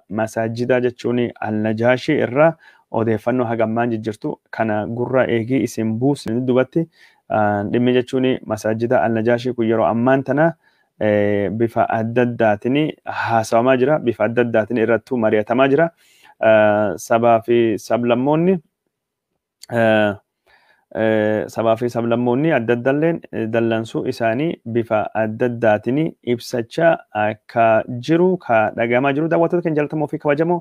Masaajida jechuun Al-Najaashii irraa odeeffannoo hagammaan jijjiirtu kana gurra eegii isin buusne dubatti dhimmi jechuun masaajida Al-Najaashii kun yeroo ammaan tana bifa adda addaatiin haasawamaa jira. Bifa adda addaatiin irrattuu mari'atamaa jira. Sabaa fi sablammoonni sabaa fi sablammoonni adda addalleen dallansuu isaanii bifa adda addaatiin ibsachaa akka jiru ka dhagahamaa jiru. Daawwattoota keenya jaallatamoo fi kabajamoo,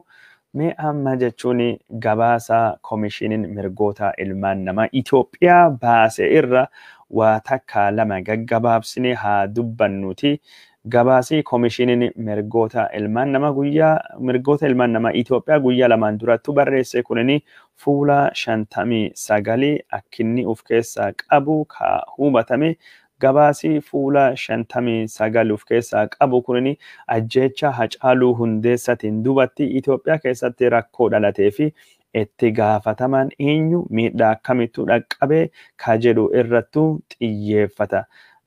mee amma jechuun gabaasa koomishiniin mirgoota ilmaan namaa Itoophiyaa baase irra waa takka lama gaggabaabsine haa dubbannuti. Gabaasii koomishiniin mirgoota ilmaan namaa guyyaa mirgoota ilmaan namaa Itoophiyaa guyyaa lamaan durattu barreesse kunini fuula 59 akkinni of keessaa qabu ka hubatame. Gabaasii fuula 59 of keessaa qabu kunini ajjeecha Hacaaluu Hundeessatiin dubatti Itoophiyaa keessatti rakkoo dhalatee fi itti gaafatamaan eenyu, miidhaa akkamittu dhaqqabee ka jedhu irrattu xiyyeeffata.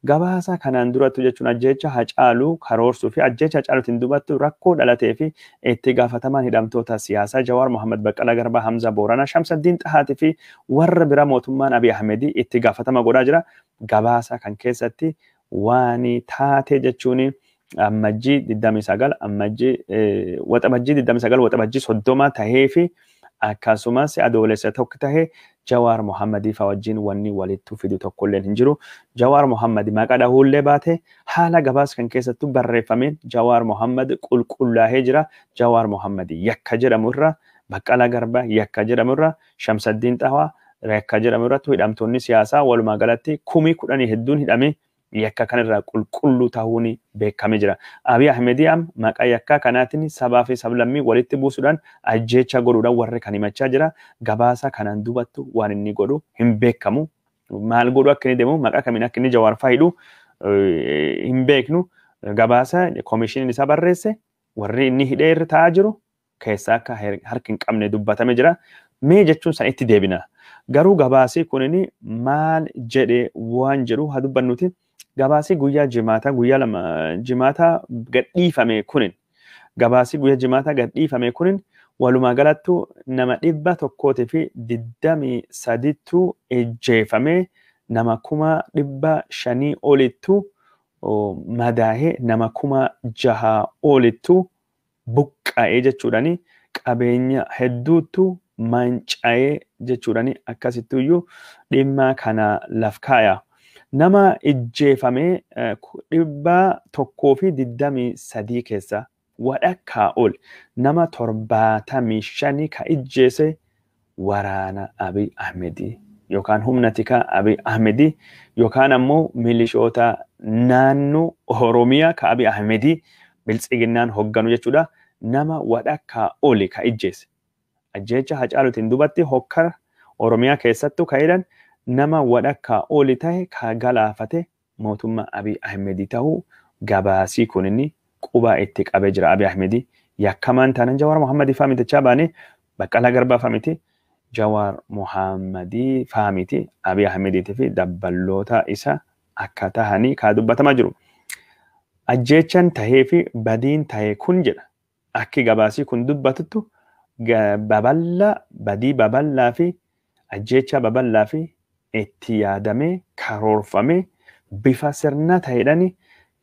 Gabaasa kanaan durattu jechuun ajjeecha Hacaaluu karoorsuu fi ajjeecha Hacaaluutiin dubattu rakkoo dhalatee fi itti gaafatamaan hidhamtoota siyaasaa Jawaar Mohaammed, Baqqalaa Garbaa, Hamza Booranaa, Shamsaddiin Xahaatii fi warra bira mootummaan Abiy Ahmedii itti gaafatama godhaa jira. Gabaasa kan keessatti waan taate jechuun Ammajjii 29, Ammajjii, Waxabajjii 29, Waxabajjii 30 tahee fi akkasumas Adoolessa 1 tahee Jawaar Mohammadii faa wajjin wanni walittu fidu tokkolleen hin jiru. Jawaar Mohammad maqaa dhahuullee baate, haala gabaasa kan keessattuu barreeffameen Jawaar Mohammad qulqullaa'ee jira. Jawaar Mohammad yakka jedhamu irra, Baqqalaa Garbaa yakka jedhamu irra, Shamsaddiin Xahawaa yakka jedhamu irratti, hidhamtoonni siyaasaa walumaa galatti 10,000 hedduun hidhamee yakka kanarraa qulqulluu ta'uun beekamee jira. Abiy Ahmedii am maqaa yakkaa kanaatiin sabaa fi sablammii walitti buusuudhaan ajjeecha godhuudhaan warri kan himachaa jira. Gabaasa kanaan dubattu waan inni godhu hin beekamu. Maal godhu akka inni deemu, maqaa kamiin akka inni Jawaar faa hidhu hin beeknu. Gabaasa koomishiniin isaa barreesse warri inni hidhee irra taa'aa jiru keessaa akka harki hin qabne dubbatame jira. Mee jechuun san itti deebina. Garuu gabaasii kunini maal jedhe waan jedhu haa dubbannuti. Gabaasii guyyaa Jimaataa, guyyaa lama Jimaataa gadhiifame kunin, gabaasii guyyaa Jimaataa gadhiifame kunin walumaa galattu nama 123ttu ejjeefame, nama 500,000 olittu madaahee, nama 6,000 olittu buqqa'ee jechuudhani, qabeenya hedduutu manca'ee jechuudhani akkasittuyyuu dhimma kana laf kaaya. Nama ijjeefame 123 keessa wadhakkaa ol, nama 75 ka ijjeese waraana Abiy Ahmedii yookaan humna tikaa Abiy Ahmedii yookaan ammoo milishoota naannoo Oromiyaa ka Abiy Ahmedii biltsiginnaan hogganu jechuudha. Nama wadhakkaa oli ka ijjeese. Ajjeecha Hacaaluutiin dubatti hokkara Oromiyaa keessattuu ka jedhan nama wadhakkaa oli ta'e ka galaafate mootummaa Abiy Ahmedii ta'uu gabaasii kun inni qubaa itti qabee jira. Abiy Ahmedii yakkamaan taanan Jawaar Mohammadii faa mitichaa baane, Baqqalaa Garbaa faa miti, Jawaar Mohammadii faa miti, Abiy Ahmediitii fi dabballoota isa akka tahanii kaa dubbatamaa jiru. Ajjeechaan tahee fi badiin tahee kun jedha. Akki gabaasii kun dubbatuttu babal'aa, badii babal'aa fi ajjeechaa babal'aa fi itti yaadamee karoorfamee bifa sirna ta'edhaan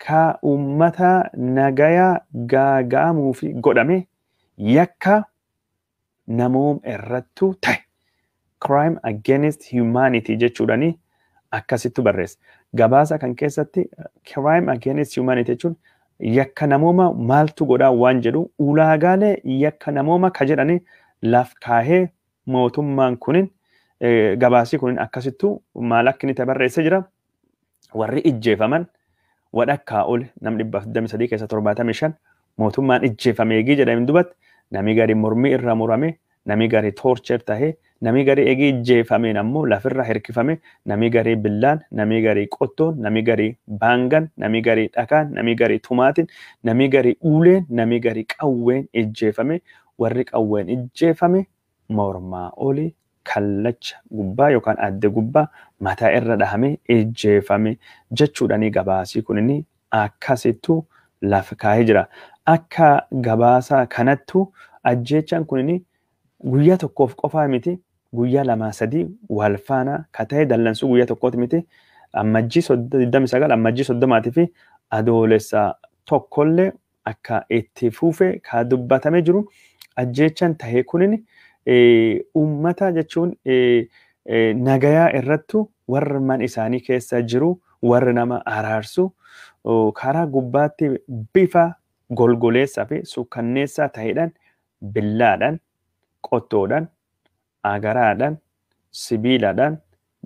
ka uummata nagayaa gaaga'amuu fi godhame yakka namoom irrattu ta'e, crime against humanity jechuudhaani akkasittu barreessa. Gabaasa kan keessatti crime against humanity jechuun yakka namooma maaltu godhaa waan jedhu, ulaagaalee yakka namooma ka jedhani laf kaahee mootummaan kunin, gabaasii kunin akkasittu maal akka inni barreessee jira. Warri ijjeefaman wadhakkaa ol nam 123 keessa 75 mootummaan ijjeefame eegii jedhameen dubatti, nami gari mormii irra murame, nami gari torture tahee, nami gari eegii ijjeefameen ammoo lafirra hirkifame, nami gari billaan, nami gari qottoon, nami gari baangan, nami gari dhakaan, nami gari tumaatiin, nami gari uleen, nami gari qawween ijjeefame. Warri qawween ijjeefame mormaa oli kallacha gubbaa yookaan adda gubbaa mataa irra dhahamee ijjeefame jechuudhani gabaasii kunini akkasittu lafa kaa'ee jira. Akka gabaasa kanattu ajjeechaan kunin guyyaa tokkoof qofaa miti, guyyaa 2-3 wal faana ka ta'e dallansuu guyyaa tokkooti miti. Ammajjii 29, ammajjii 30 fi adoolessa tokkollee akka itti fufe ka dubbatamee jiru. Ajjeechaan tahee kunin uummata jechuun nagayaa irrattu warri man isaanii keessa jiru, warri nama araarsu karaa gubbaatti bifa golgoleessaa fi sukkanneessaa ta'eedhaan billaadhaan, qottoodhaan, agaraadhaan, sibiilaadhaan,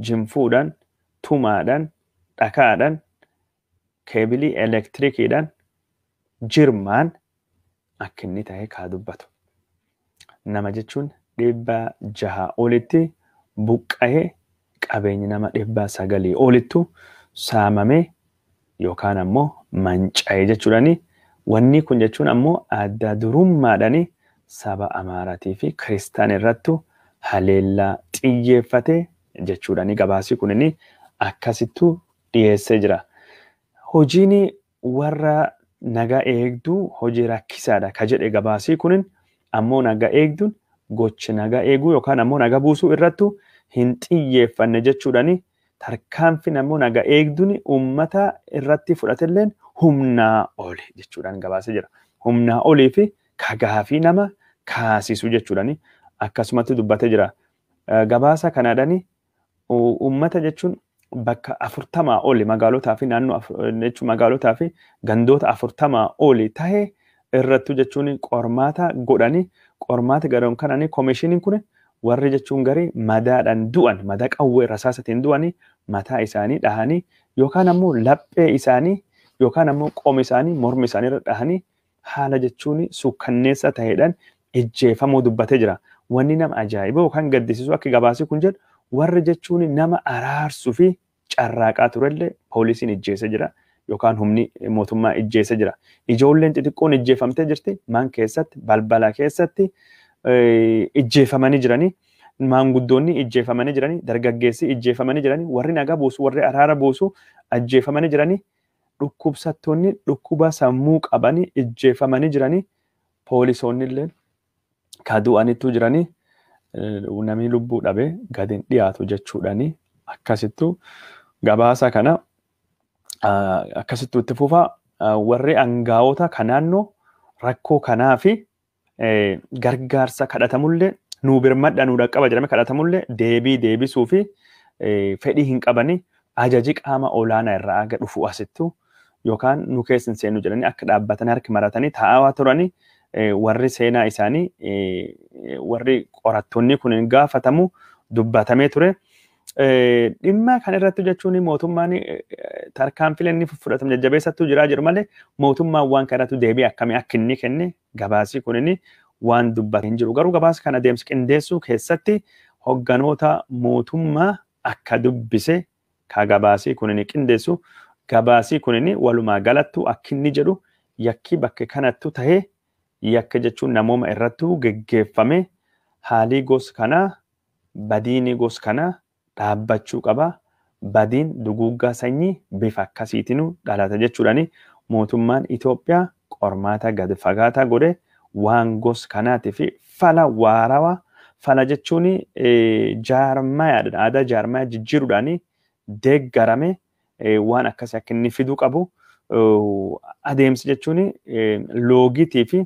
jinfuudhaan, tumaadhaan, dhakaadhaan, keebilii elektirikiidhaan, jirmaan akka inni ta'e kaa dubbatu. Nama jechuun 600 olitti buqqa'ee qabeenyi nama 900 olittu saamamee yookaan ammoo manca'ee jechuudhaani. Wanni kun jechuun ammoo adda durummaadhaani saba Amaaraatii fi Kiristaan irrattu haleellaa xiyyeeffate jechuudhaani gabaasii kunin akkasittu dhiyeessee jira. Hojiin warra nagaa eegduu hojii rakkisaadha ka jedhe gabaasii kunin, ammoo nagaa eegduun gochi nagaa eeguu yookaan ammoo nagaa buusuu irrattu hin xiyyeeffanne jechuudhaani. Tarkaanfiin ammoo nagaa eegduun uummata irratti fudhatelleen humnaa oli jechuudhaan gabaasee jira. Humnaa olii fi kagaafii nama kaasisu jechuudhaani akkasumatti dubbatee jira. Gabaasa kanaadhaani uummata jechuun bakka 40 oli magaalotaa fi naannoo jechuun magaalotaa fi gandoota 40 oli tahe irrattu jechuun qormaata godhanii, qormaata garoon kananii koomishiniin kun warri jechuun garii madaadhaan du'an, madaa qawwee rasaasatiin du'anii mataa isaanii dhahanii yookaan ammoo laphee isaanii yookaan ammoo qooma isaanii morma isaanii irra dhahanii haala jechuun sukkanneessa ta'eedhaan ijjeefamuu dubbatee jira. Wanni nama ajaa'iba yookaan gaddisiisu akka gabaasii kun jedhu warri jechuun nama araarsuu fi carraaqaa turellee poolisiin ijjeessee jira yookaan humni mootummaa ijjeessee jira. Ijoolleen xixiqqoon ijjeefamtee jirti man keessatti, balbala keessatti ijjeefamanii jiranii, maanguddoonni ijjeefamanii jiranii, dargaggeessi ijjeefamanii jiranii, warri nagaa buusu, warri araara buusu ajjeefamanii jiranii, dhukkubsattoonni dhukkuba sammuu qabanii ijjeefamanii jiranii, poolisoonni illee ka du'anittu jiranii, namni lubbuu dhabee gadi hin dhiyaatu jechuudhaani akkasittu gabaasa kana akkasittu itti fufaa. Warri angaa'ota ka naannoo rakkoo kanaa fi gargaarsa kadhatamullee nuu birmadha nuu dhaqqaba jedhame kadhatamullee deebii deebisuu fi fedhii hin qabanii ajaji qaama olaanaa irraa aga dhufu asittu yookaan nu keessa hin seennu jedhanii akka dhaabbatanii harka maratanii taa'aa turanii warri seenaa isaanii warri qorattoonni kun hin gaafatamu dubbatamee ture. Dhimma kan irratti jechuun mootummaan tarkaanfileen inni fudhatamu jajjabeessattuu jiraa jiru malee mootummaan waan kana irratti deebii akkamii akka inni kenne gabaasii kun inni waan dubbate hin jiru. Garuu gabaasa kana adeemsa qindeessuu keessatti hogganoota mootummaa akka dubbise ka gabaasii kun inni qindeessu, gabaasii kun inni walumaa galattu akka inni jedhu yakki bakka kanattu tahee yakka jechuun namooma irrattu geggeeffame haalii gos kanaa badiini gos kanaa dhaabbachuu qaba. Badiin duguuggaa sanyii bifa akkasiitiin dhalata jechuudhaani mootummaan Itoophiyaa qormaata gad fagaataa godhe waan gos kanaatii fi fala waarawaa, fala jechuun jaarmayaadhaan aadaa jaarmayaa jijjiiruudhaan deeggarame waan akkasii akka inni fiduu qabu. Adeemsi jechuun loogiitii fi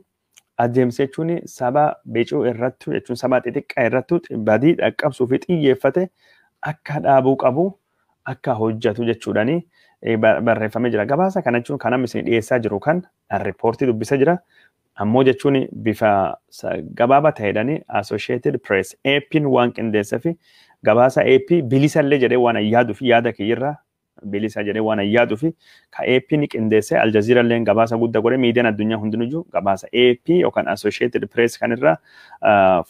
adeemsi jechuun saba becuu irratti jechuun saba xixiqqaa irratti badii dhaqqabsuu fi xiyyeeffate akka dhaabuu qabu akka hojjetu jechuudhaani barreeffamee jira. Gabaasa kana jechuun kan amma isin dhiyeessaa jiru kan riippoortii dubbisa jira. Ammoo jechuun bifa gabaabaa ta'eedhaan Associated Press AP'n waan qindeessee fi gabaasa AP bilisallee jedhee waan yaaduu fi yaada kiyyirraa bilisa jedhee waan yaaduu fi ka AP'n qindeessee Al Jazeera illee gabaasa guddaa godhe miidiyaan addunyaa hundinuyyuu gabaasa AP yookaan Associated Press kanirraa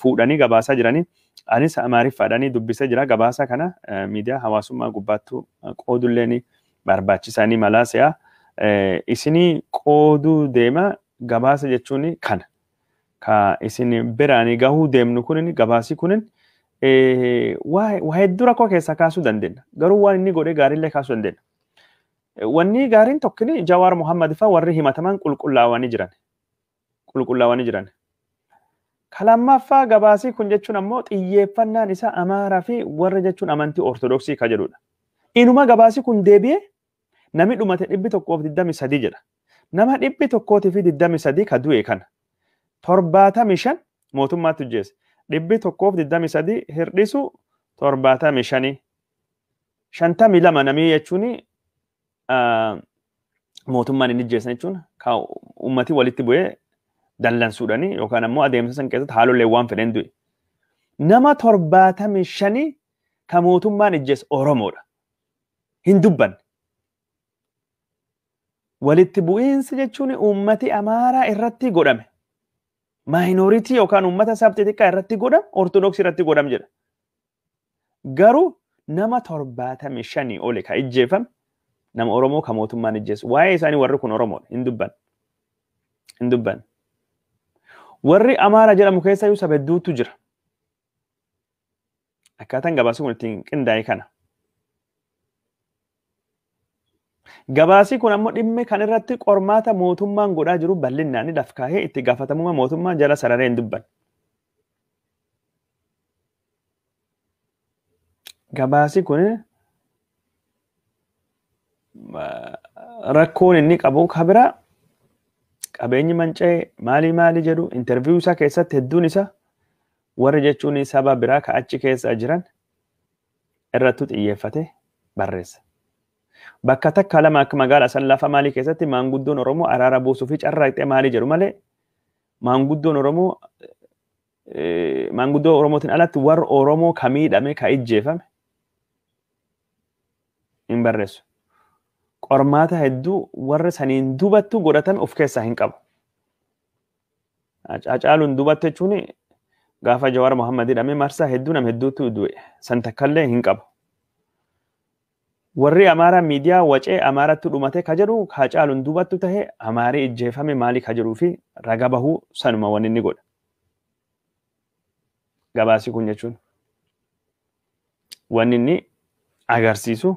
fuudhanii gabaasaa jiranii. Anis Amaariffaadhaan dubbisa jira gabaasa kana miidiyaa hawaasummaa gubbaattuu qoodulleen barbaachisaanii malaa se'a. Isinii qooduu deema gabaasa jechuun kana. Ka isin biraan gahuu deemnu kunin gabaasi kunin waa hedduu rakkoo keessaa kaasuu dandeenya. Garuu waan inni godhe gaariillee kaasuu dandeenya. Wanni gaariin tokkini Jawaar Muhammad faa warri himataman qulqullaawanii jiran. Qulqullaawanii jiran. Kalammaffaa gabaasii kun jechuun ammoo xiyyeeffannaan isaa Amaaraa fi warra jechuun amantii Ortodoksii ka jedhudha. Inuma gabaasii kun deebi'ee namni dhumate 123 jedha. Nama 123 ka du'e kana 75 mootummaatti hojjeesse. 123 hir'isu 75. 52 namni jechuun mootummaan inni ijjeessan jechuun kan ummati walitti bu'ee dallansuudhani yookaan ammoo adeemsa san keessatti haalolee waan fedhan du'e. Nama 75 kan mootummaan ijjeesse Oromoodha. Hin dubbanne. Walitti bu'iinsi jechuun ummati Amaaraa irratti godhame. Maayinooritii yookaan uummata saba xixiqqaa irratti godhame, Ortodoksii irratti godhame jedha. Garuu nama 75 oli kan ijjeefame nama Oromoo kan mootummaan ijjeessu. Waa'ee isaanii warri kun Oromoodha. Hin dubbanne. Hin dubbanne. Warri Amaara jedhamu keessa iyyuu saba hedduutu jira. Akkaataan gabaasni kun ittiin qindaa'e kana. Gabaasii kun ammoo dhimmi kan irratti qormaata mootummaan godhaa jiru bal'inaan laf kaahee itti gaafatamummaa mootummaa jala sararee hin dubbanne. Gabaasii kun rakkoon inni qabu kabira qabeenyi manca'e maalii maalii jedhu interviiyuu isaa keessatti hedduun isaa warri jechuun saba biraa ka achi keessa jiran irrattu xiyyeeffate barreessa. Bakka takka lama akka magaalaa san lafa maalii keessatti maanguddoon Oromoo araara buusuu fi carraaqxee maalii jedhu malee maanguddoon Oromoo maanguddoo Oromootiin alatti warra Oromoo ka miidhame ka ijjeefame hin barreessu. Qormaata hedduu warra saniin dubattu godhatame of keessaa hin qabu. Hacaaluun dubatte jechuun gaafa Jawaar Muhammad hidhame marsaa hedduu nama hedduutu du'e. San takkallee hin qabu. Warri Amaaraa miidiyaa wacee Amaaratti dhumate ka jedhu Hacaaluun dubattu tahe Amaarii ijjeefame maali ka jedhuu fi raga bahuu sanuma wanni inni godha. Gabaasii kun jechuun wanni inni agarsiisu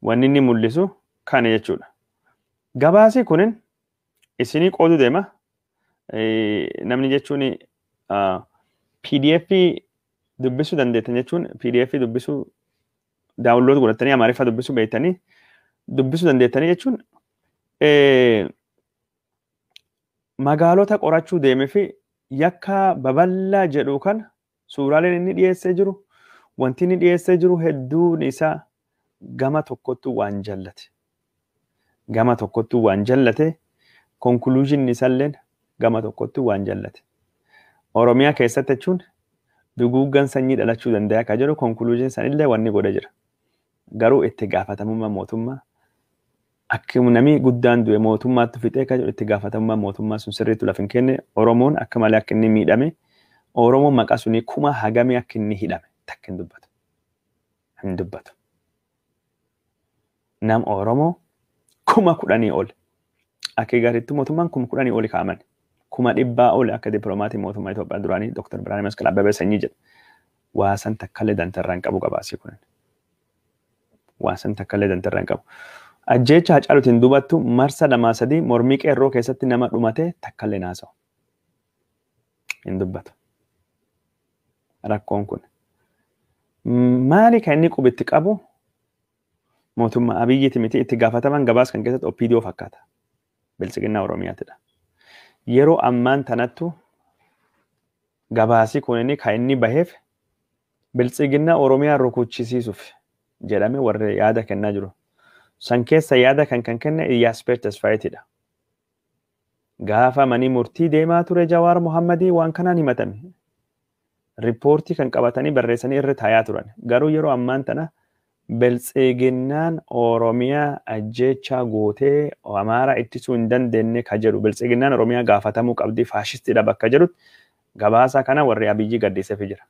wanni inni mul'isu kana jechuudha. Gabaasii kunin isinii qoodu deema. Namni jechuun PDF dubbisuu dandeettan jechuun PDF dubbisuu daawunlood godhatanii Amaariffaa dubbisuu beektanii dubbisuu dandeettanii jechuun magaalota qorachuu deemee fi yakka babal'aa jedhu kana suuraaleen inni dhiyeessee jiru wanti inni dhiyeessee jiru hedduun isaa gama tokkottu waan jallate. Gama tokkottu waan jallate konkuluuziin isaalleen gama tokkottu waan jallate. Oromiyaa keessatti jechuun duguuggan sanyii dhalachuu danda'a ka jedhu konkuluuziin sanillee wanni godhe jira. Garuu itti gaafatamummaa mootummaa akka namni guddaan du'e mootummaatti fixee ka jedhu itti gaafatamummaa mootummaa sun sirriitti lafa hin kenne Oromoon akka malee akka inni miidhame Oromoon maqaa sunii kuma hagamee akka inni hidhame takka hin dubbatu. Hin dubbatu. Nam Oromoo 10,000 ol akka gaariitti mootummaan 10,000 ol kaa'aman. 100,000 ol akka dippiloomatii mootummaa Itoophiyaa duraanii Dr. Birhaanee Masqal Abbabee Sanyii jedha. Waa san takkallee dantarraa hin qabu gabaasii kunin. Waa san takkallee dantarraa hin qabu. Ajjeecha Hacaaluutiin dubattu marsa 2-3 mormii qeerroo keessatti nama dhumate takkallee naasa'u. Hin dubbatu. Rakkoon kun. Maali kan inni qubitti qabu? Mootummaa Abiyyiiti miti itti gaafataman gabaas kan keessatti OPDO fakkaata. Biltsiginnaa Oromiyaatidha. Yeroo ammaan tanattu gabaasii kun inni kan inni baheef biltsiginnaa Oromiyaa rukuchisiisuuf jedhame warri yaada kennaa jiru. San keessa yaada kan kenne Iyyaaspeer Tasfaayitiidha. Gaafa manii murtii deemaa ture Jawaar Muhammadii waan kanaan himatame. Riippoortii kan qabatanii barreessanii irra taayaa turan. Garuu yeroo ammaan tana biltsiginnaan Oromiyaa ajjeechaa gootee Amaaraa ittisuu hin dandeenye ka jedhu biltsiginnaan Oromiyaa gaafatamuu qabdi faashistiidha bakka jedhutti gabaasa kana warri Abiyyi gadhiiseef jira.